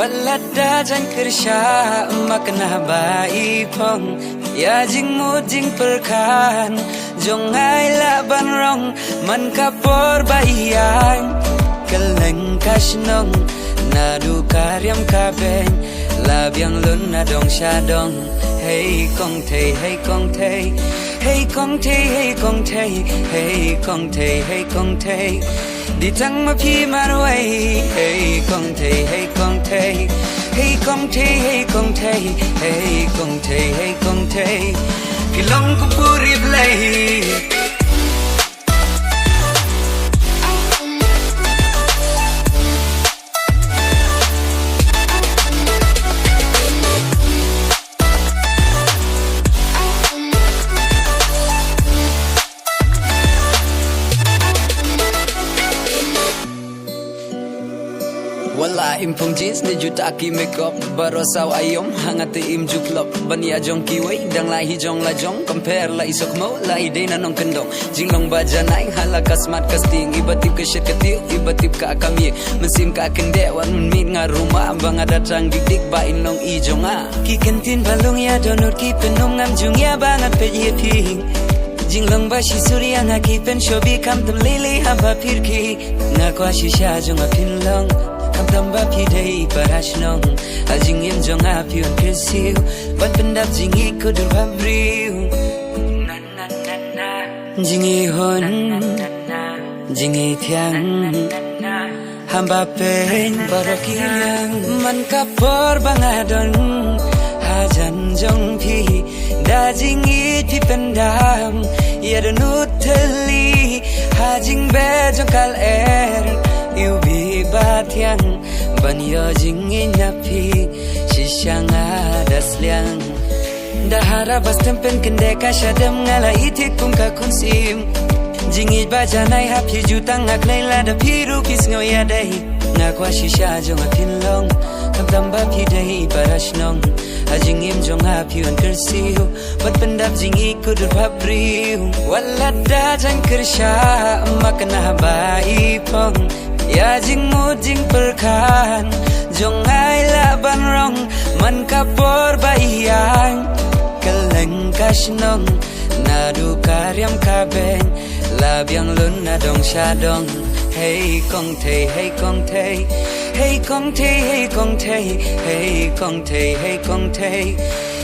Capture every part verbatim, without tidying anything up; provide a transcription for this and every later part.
Wat la da jan kyrsha ma kane ba i phong, ïa jingmut jingpyrkhat jong nga i lah ban rong. Man ka por ba i ïaid kylleng ka shnong, naduh ka riam ka beiñ la biang lun na dong sha dong. Hei kong thei, hei kong thei, hei kong thei, hei kong thei, hei kong thei, hei kong thei. Di tang ma phi marwei. Hei kong thei, hei kong thei, hei kong thei, hei kong thei, hei kong thei, hei kong thei. Phi long kum puri Blei. Wat la im phong jeans ne juta ki makeup, baroh saw aïom hangne te im ju klop. Ban ïa jong kiwei dang la hi jong la jong, compare la i sok mo la i dei na nongkyndong. Jinglong ba janai ha la ka smart ka sting, iba tip ka shet ka tip, iba tip ka kamïe. Mynsiem ka kyndit wat mynmiet nga ruh ma ba nga da tang dik dik ba in long i jong nga. Ki kyntien ba long ïa dohnud ki pyndonkam jong ïa ba nga peit ïa phi. Jinglong ba shisha ïa nga ki pynshoh bi kham tam lei lei haba pyrkhat. Nga kwah shisha jong nga phin long, khamtam ba phi dei para shnong. Ha jingim jong nga phi wan kyrsiew, ban pyndap jingïeit khuslai bha briew. Jingïeit hun, jingïeit thiang, haba peiñ baroh ki riang. Man ka por ba nga don hajan jong phi, da jingïeit phi pyndam ïa dohnud thylli. Ha jingbeh jong ka lyer, ïohi ba thiang, ban ïoh jingïeit na phi, shisha nga da sliang. Da hara ba stem pynkyndit ka shadem, nga la ïeit kum ka khun syiem. Jingïeit ba janai ha phi ju tang ha khlei, lada phi ruh phi sngew ïadei. Nga kwah shisha jong nga phin long, khamtam ba phi dei para shnong. Ha jingim jong nga phi wan kyrsiew, ban pyndap jingïeit khuslai bha briew. Wat la da jan kyrsha ma kane ba i phong, ïa jingmut jingpyrkhat jong nga i lah ban rong. Man ka por ba i ïaid kylleng ka shnong, naduh ka riam ka beiñ la biang lun na dong sha dong. Hei kong thei, hei kong thei, hei kong thei, hei kong thei, hei kong thei, hei kong thei.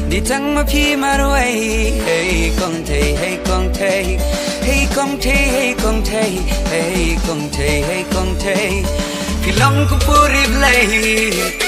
Di tang ma phi marwei. Hei kong thei, hei kong thei, hei kong thei, hei kong thei, hei kong thei, hei kong thei. Phi long kum puri Blei.